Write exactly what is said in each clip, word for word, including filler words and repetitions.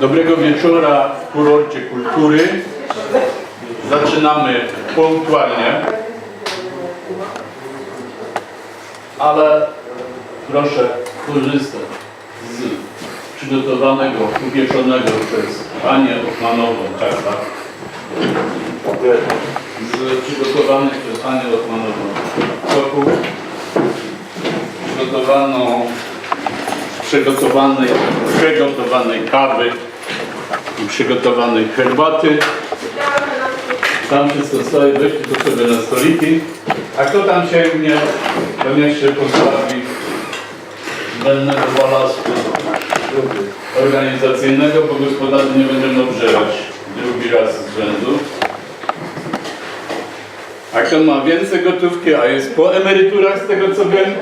Dobrego wieczora w kurorcie kultury. Zaczynamy punktualnie, ale proszę korzystać z przygotowanego, upieczonego przez panię Hoffmanową ciasta. Z przygotowanych przez panię Hoffmanową soków, przygotowaną, przygotowanej, przygotowanej kawy i przygotowanej herbaty. Tam wszystko stoi, weźcie to sobie na stoliki. A kto tam sięgnie, to niech się postawi zbędnego balastu organizacyjnego, bo gospodarzy nie będziemy obżerać drugi raz z rzędu. A kto ma więcej gotówki, a jest po emeryturach, z tego co wiem,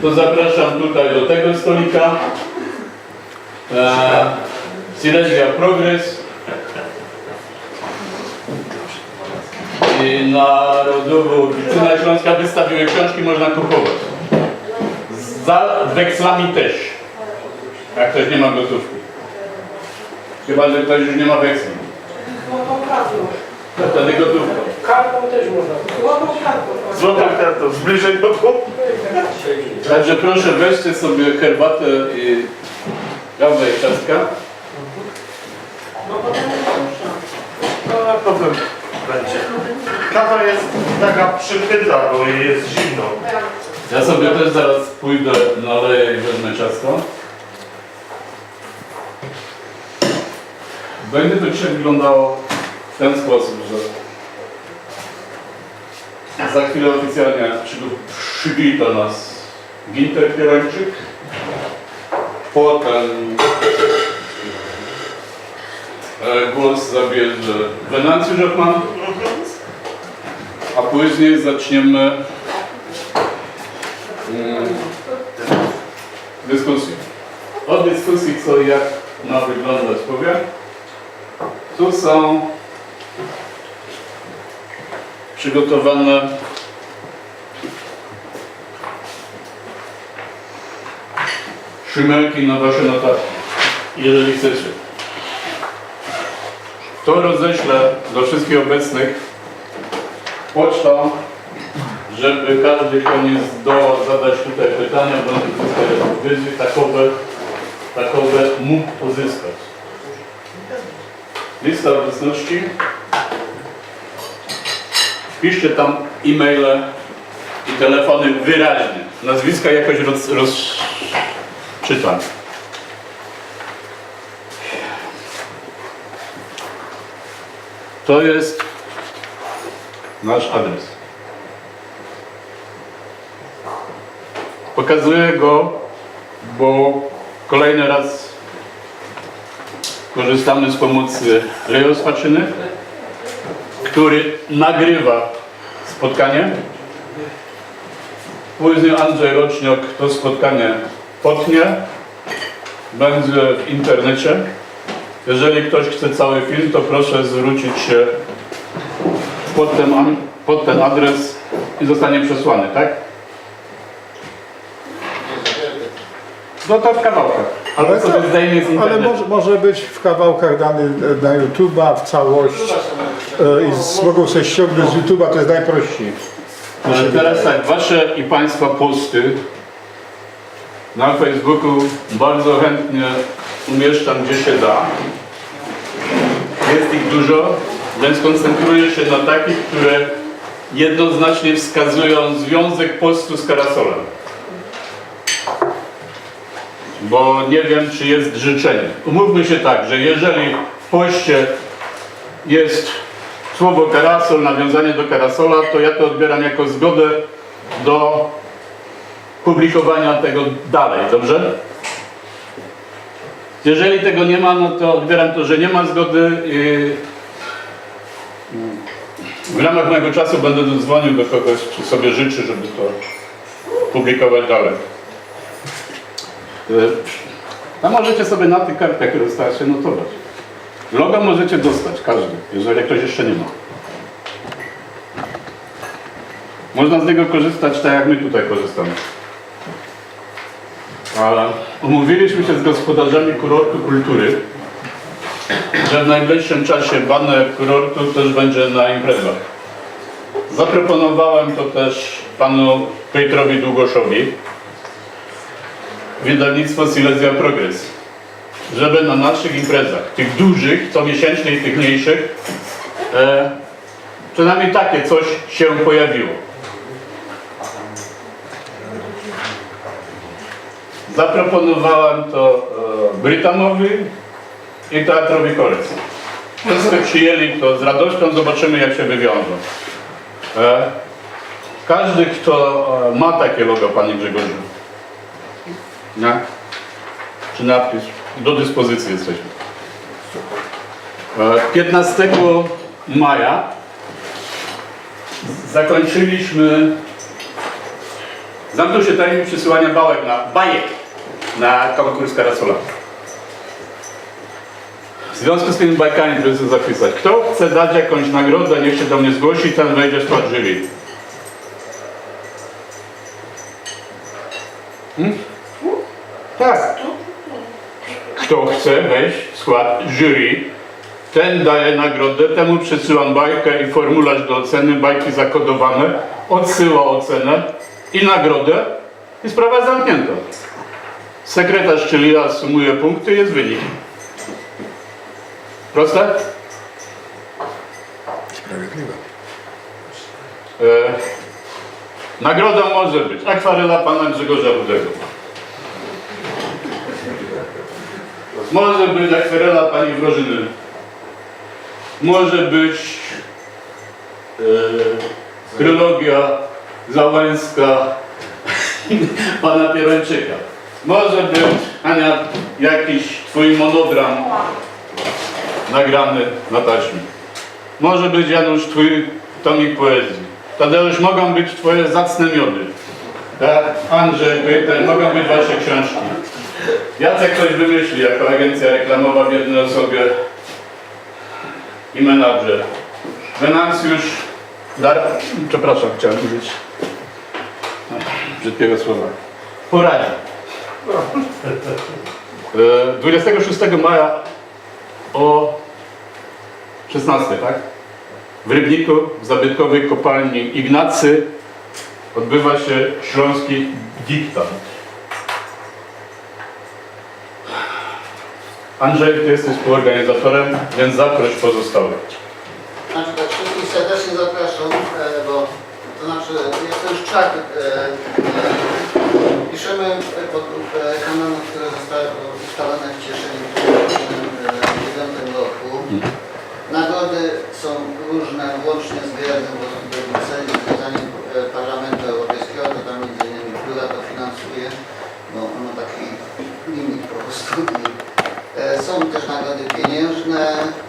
to zapraszam tutaj do tego stolika. E, Silesia Progres i Narodową Oficynę Śląska wystawiły książki, można kupować. Za wekslami też, jak ktoś nie ma gotówki. Chyba że ktoś już nie ma weksli. Złotą kartą. To wtedy gotówką. Kartą też można. Złotą kartą. Złotą kartą, zbliżeń do dwóch. Także proszę, weźcie sobie herbatę i kawę i ciastka. No, potem będzie. Kawa jest taka przykryta, bo jest zimno. Ja sobie też zaraz pójdę, naleję i wezmę ciasto. Będzie to dzisiaj wyglądało w ten sposób, że za chwilę oficjalnie przywita nas Ginter Pierańczyk. Potem e, głos zabierze Wenancjusz Hoffmann, a później zaczniemy mm, dyskusję. O dyskusji, co i jak ma wyglądać, powiem. Tu są przygotowane szmelki na wasze notatki, jeżeli chcecie. To roześlę do wszystkich obecnych pocztą, żeby każdy, kto nie zdołał zadać tutaj pytania, bądź uzyskać odpowiedzi, takowe, takowe mógł pozyskać. Lista obecności. Piszcie tam e-maile i telefony wyraźnie. Nazwiska jakoś roz, rozczytam. To jest nasz adres. Pokazuję go, bo kolejny raz korzystamy z pomocy Leos Faczyny, który nagrywa spotkanie. Później Andrzej Roczniok to spotkanie potnie. Będzie w internecie. Jeżeli ktoś chce cały film, to proszę zwrócić się pod ten, an- pod ten adres i zostanie przesłany, tak? No to w kawałkach. Albo Ale sobie tak, zdejmie z ale internetu. Może, może być w kawałkach dany na YouTube'a, w całość. E, i z- mogą sobie ściągnąć z YouTube'a, to jest najprościej. Ale teraz tak, wasze i państwa posty na Facebooku bardzo chętnie umieszczam, gdzie się da. Jest ich dużo, więc koncentruję się na takich, które jednoznacznie wskazują związek postu z karasolem. Bo nie wiem, czy jest życzenie. Umówmy się tak, że jeżeli w poście jest słowo karasol, nawiązanie do karasola, to ja to odbieram jako zgodę do publikowania tego dalej, dobrze? Jeżeli tego nie ma, no to odbieram to, że nie ma zgody. I w ramach mojego czasu będę dzwonił do kogoś, czy sobie życzy, żeby to publikować dalej. E, A możecie sobie na tych kartkach, które dostaliście, notować. Logo możecie dostać, każdy, jeżeli ktoś jeszcze nie ma. Można z niego korzystać tak, jak my tutaj korzystamy. Ale umówiliśmy się z gospodarzami kurortu kultury, że w najbliższym czasie baner kurortu też będzie na imprezach. Zaproponowałem to też panu Piotrowi Długoszowi, wydawnictwo Silesia Progress, żeby na naszych imprezach, tych dużych, comiesięcznych, tych mniejszych, e, przynajmniej takie coś się pojawiło. Zaproponowałem to e, Brytamowi i Teatrowi Korec. Wszyscy przyjęli to z radością, zobaczymy, jak się wywiążą. E, Każdy, kto e, ma takie logo, panie Grzegorzu, nie? Czy nadpis, do dyspozycji jesteśmy. E, piętnastego maja zakończyliśmy, zamknął się termin przesyłania bałek na, bajek na konkurs Karasola. W związku z tymi bajkami, proszę sobie zapisać. Kto chce dać jakąś nagrodę, niech się do mnie zgłosi, ten wejdzie w skład jury. Hmm? Tak. Kto chce wejść w skład jury, ten daje nagrodę, temu przesyłam bajkę i formularz do oceny, bajki zakodowane, odsyła ocenę i nagrodę i sprawa jest zamknięta. Sekretarz, czyli ja, sumuje punkty, jest wynik. Proste? Sprawiedliwe. E, Nagrodą może być akwarela pana Grzegorza Rudego. Może być akwarela pani Wrożyny. Może być e, trylogia Załęska pana Pierończyka. Może być, Ania, jakiś twój monogram nagrany na taśmie. Może być, Janusz, twój tomik poezji. Tadeusz, mogą być twoje zacne miody. Tak, Andrzej, Peter, mogą być wasze książki. Jacek coś wymyśli jako agencja reklamowa w jednej osobie i menadżer. Wenancjusz, dar... przepraszam, chciałem użyć brzydkiego słowa. Poradzi. E, dwudziestego szóstego maja o szesnastej, tak? W Rybniku, w zabytkowej kopalni Ignacy, odbywa się Śląski Diktant. Andrzej, ty jesteś współorganizatorem, więc zaproś pozostałych. Znaczy tak, wszystkich serdecznie zapraszam, e, bo to znaczy jest to już czwarty. E, e, piszemy podług e, kanonów, które zostały ustalone w Cieszynie w dziewiątym roku. Nagrody są różne, łącznie z wyjazdem do Brukseli, z związaniem e, Parlamentu Europejskiego, to tam między innymi Plura to finansuje, bo ono taki limit po prostu. E, Są też nagrody pieniężne,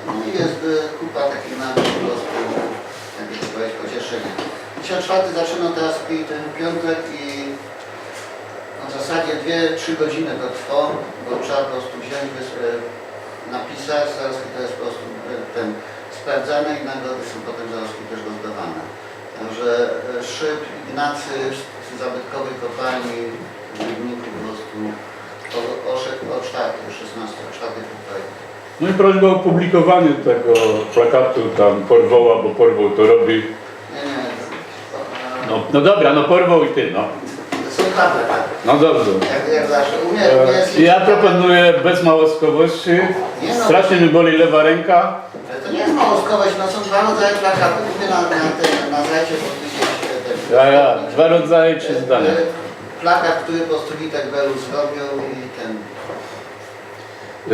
no i jest e, kupa takich nagród po prostu, jakby to powiedzieć, pocieszenia. Dziesiąt czwarty zaczynam teraz w pi- ten piątek i no, w zasadzie dwie trzy godziny to trwa, bo trzeba po prostu wziąć, wys- e, napisać, zaraz to jest po prostu e, ten sprawdzane i nagrody są potem zaraz też rozdawane. Także e, Szyb, Ignacy, zabytkowej kopalni w Rybniku po prostu o, o, szek- o czwartej, o szesnastej, o czwartej półtorej. No i prośba o opublikowanie tego plakatu, tam porwoła, bo porwoł to robi. Nie, nie. No, no dobra, no porwoł i ty, no. To są kaple, tak? No dobrze. Jak, jak zawsze. U mnie, E, u mnie jest Ja proponuję bez małostkowości. Nie no. Strasznie mi boli lewa ręka. Ale to nie jest małostkowość, no są dwa rodzaje plakatów. Mówię na, na, tym, na zajcie, bo tu się... Ja, ja, dwa rodzaje, trzy zdania. Plakat, który po prostu Witek Belus zrobił i ten...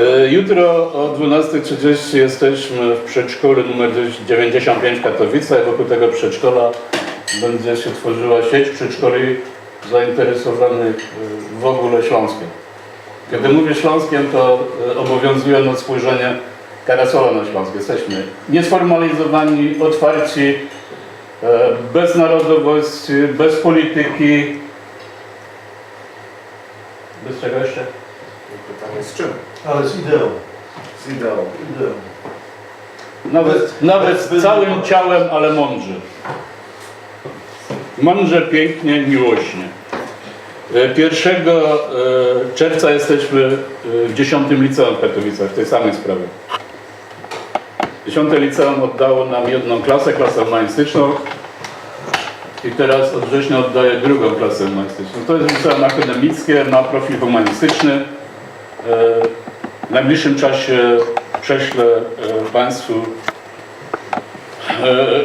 E, Jutro o dwunastej trzydzieści jesteśmy w przedszkolu numer dziewięćdziesiąt pięć w Katowicach. Wokół tego przedszkola będzie się tworzyła sieć przedszkoli zainteresowanych e, w ogóle Śląskiem. Kiedy mówię Śląskiem, to e, obowiązuje nas spojrzenie Karasola na Śląsk. Jesteśmy niesformalizowani, otwarci, e, bez narodowości, bez polityki. Bez czego jeszcze? Pytanie z czym? Ale z ideą. Z ideą. Ideą. Nawet, nawet całym ciałem, ale mądrze. Mądrze, pięknie, miłośnie. E, Pierwszego e, czerwca jesteśmy e, w dziesiątym liceum w Katowicach, w tej samej sprawie. Dziesiąte liceum oddało nam jedną klasę, klasę humanistyczną. I teraz od września oddaje drugą klasę humanistyczną. To jest liceum akademickie, ma profil humanistyczny. E, w najbliższym czasie prześlę e, Państwu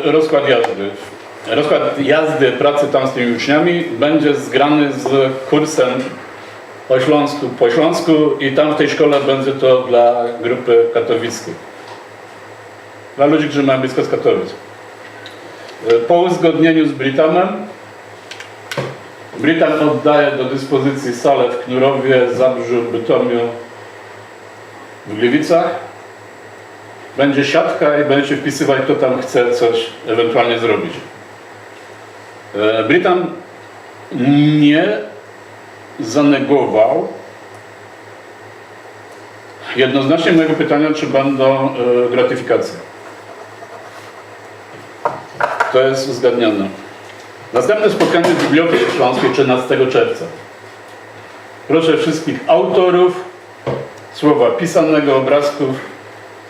e, rozkład jazdy. Rozkład jazdy pracy tam z tymi uczniami będzie zgrany z kursem po śląsku, po śląsku i tam w tej szkole będzie to dla grupy katowickiej. Dla ludzi, którzy mają blisko z Katowic. E, Po uzgodnieniu z Britamem, Britam oddaje do dyspozycji salę w Knurowie, Zabrzu, Bytomiu, w Gliwicach. Będzie siatka i będzie się wpisywać, kto tam chce coś ewentualnie zrobić. E, Britam nie zanegował jednoznacznie mojego pytania, czy będą e, gratyfikacje. To jest uzgadniane. Następne spotkanie w Bibliotece Śląskiej, trzynastego czerwca. Proszę wszystkich autorów słowa pisanego, obrazków,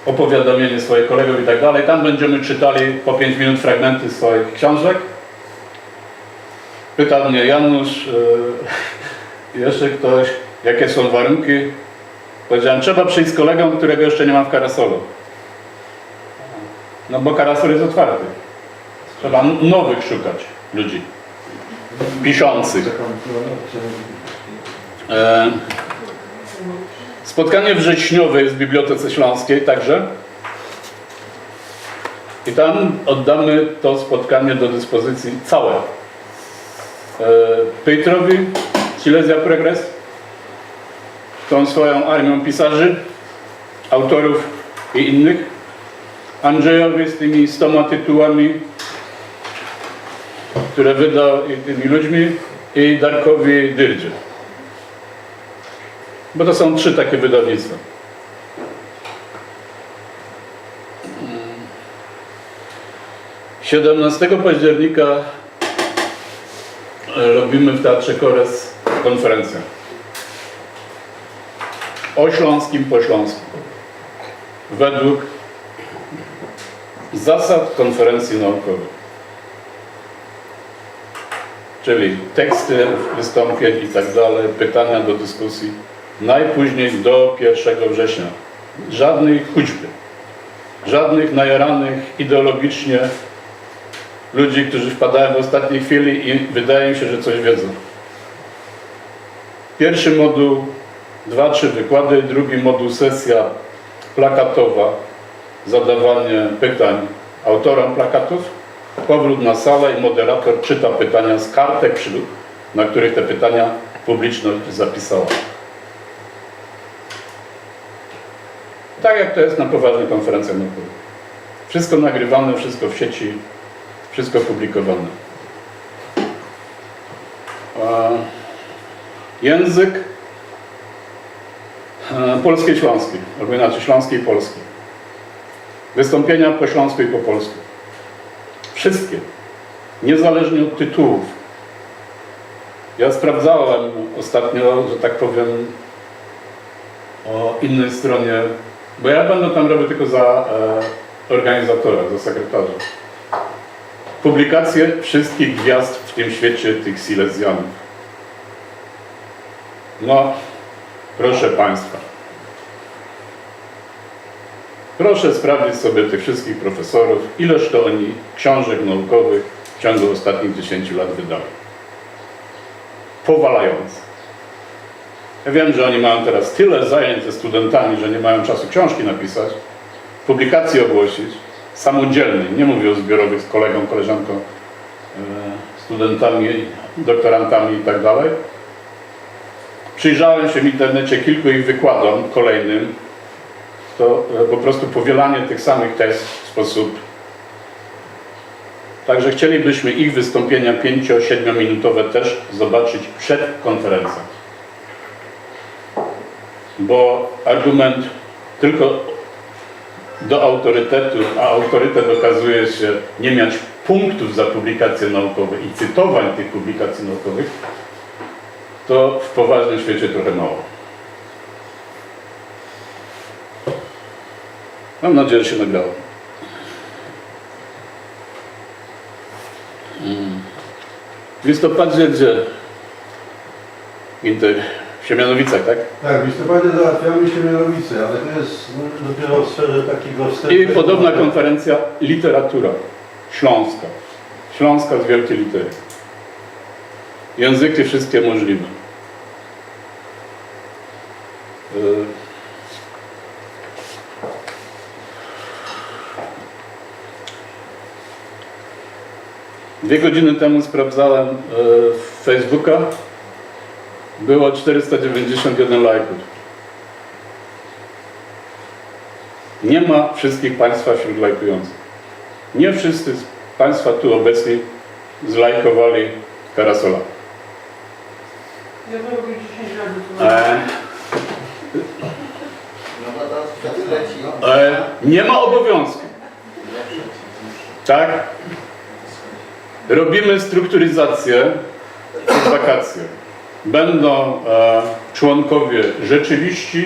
opowiadomienie swoich kolegów i tak dalej. Tam będziemy czytali po pięć minut fragmenty swoich książek. Pytał mnie Janusz, e, jeszcze ktoś, jakie są warunki. Powiedziałem, trzeba przyjść z kolegą, którego jeszcze nie mam w Karasolu. No bo Karasol jest otwarty. Trzeba n- nowych szukać ludzi piszących. E, spotkanie wrześniowe jest w Bibliotece Śląskiej także. I tam oddamy to spotkanie do dyspozycji całe. E, Pejtrowi, Silesia Progress, tą swoją armią pisarzy, autorów i innych. Andrzejowi z tymi stoma tytułami, które wydał i tymi ludźmi, i Darkowi Dyrdzie. Bo to są trzy takie wydawnictwa. Siedemnastego października e, robimy w Teatrze Kores konferencję o śląskim po śląsku. Według zasad konferencji naukowej. Czyli teksty wystąpień i tak dalej, pytania do dyskusji. Najpóźniej do pierwszego września. Żadnej hućby. Żadnych najaranych ideologicznie ludzi, którzy wpadają w ostatniej chwili i wydaje im się, że coś wiedzą. Pierwszy moduł, dwa, trzy wykłady, drugi moduł, sesja plakatowa, zadawanie pytań autorom plakatów, powrót na salę i moderator czyta pytania z kartek, przy- na których te pytania publiczność zapisała. Tak jak to jest na poważnych konferencjach naukowych. Wszystko nagrywane, wszystko w sieci, wszystko publikowane. E, Język e, polski i śląski, albo inaczej, śląski i polski. Wystąpienia po śląsku i po polsku. Wszystkie. Niezależnie od tytułów. Ja sprawdzałem ostatnio, że tak powiem, o innej stronie, bo ja będę tam robił tylko za e, organizatora, za sekretarza. Publikacje wszystkich gwiazd w tym świecie, tych Silesianów. No, proszę Państwa. Proszę sprawdzić sobie tych wszystkich profesorów, ileż to oni książek naukowych w ciągu ostatnich dziesięciu lat wydali. Powalając. Ja wiem, że oni mają teraz tyle zajęć ze studentami, że nie mają czasu książki napisać, publikacji ogłosić, samodzielnej, nie mówię o zbiorowych z kolegą, koleżanką, e, studentami, doktorantami i tak dalej. Przyjrzałem się w internecie kilku ich wykładom kolejnym. To e, po prostu powielanie tych samych tez w sposób. Także chcielibyśmy ich wystąpienia pięcio-siedmiominutowe też zobaczyć przed konferencją. Bo argument tylko do autorytetu, a autorytet okazuje się nie mieć punktów za publikacje naukowe i cytowań tych publikacji naukowych, to w poważnym świecie trochę mało. Mam nadzieję, że się nagrało. W listopadzie gdzie? Inter... W Siemianowicach, tak? Tak, w listopadzie załatwiamy Siemianowice, ale to jest dopiero w sferze takiego wstępu. I podobna konferencja, literatura śląska. Śląska z wielkiej litery. Języki wszystkie możliwe. Y, Dwie godziny temu sprawdzałem e, Facebooka. Było czterysta dziewięćdziesiąt jeden lajków. Nie ma wszystkich Państwa wśród lajkujących. Nie wszyscy z Państwa tu obecni zlajkowali Karasola. Ja to robię dziesięć razy co E, No bo to wtedy leci. e, nie ma obowiązku. Tak? Robimy strukturyzację pod wakacje. Będą e, członkowie rzeczywiście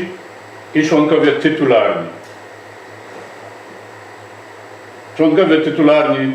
i członkowie tytularni. Członkowie tytularni